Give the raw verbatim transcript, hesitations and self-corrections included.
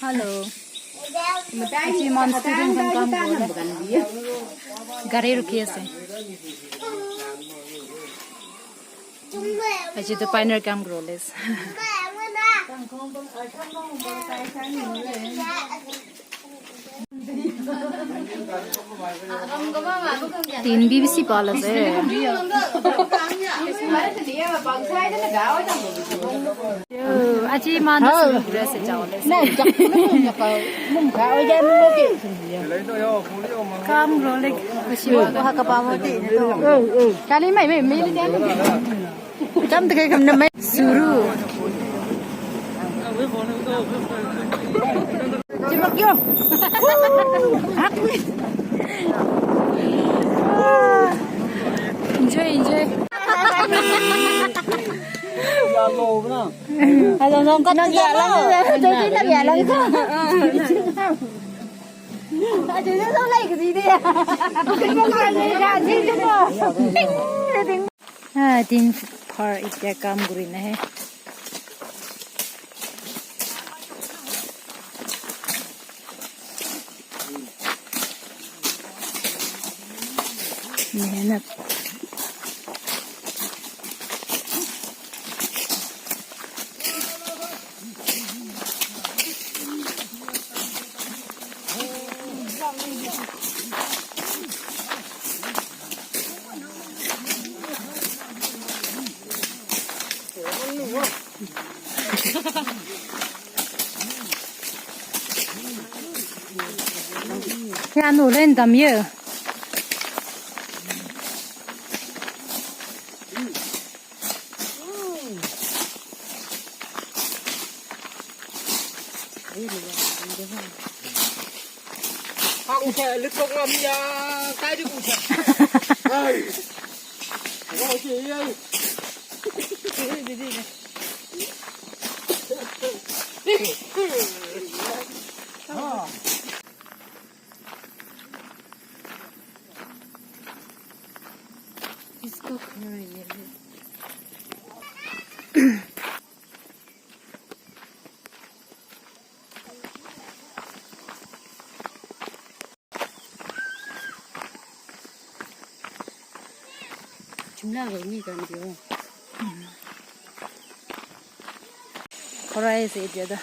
Hello. Aji iman student khan kam kura. Gari rukhi ase. Aji tu pioneer kam kura ase. Tin bi bisi bhal ase. Yo, aji iman suru kuri ase jabole. Kam role kusi wa. Kali mai mai mai. Kam tekai kam namai suru. Chimak yo. Enjoy, enjoy. Hello, no. Hello, no, kat ya lang. Jadi tak ya lang. Aja tu so like sini. Jadi tu. Ah, tin par itya kam guri na hai. Mehnat. Ya, no, len dam ye. Ang sa likod ng amya, tayo ko siya. Ay! Ano siya yan? इसको खाएंगे। Chimla lo mi kan dio. Korai se dia da.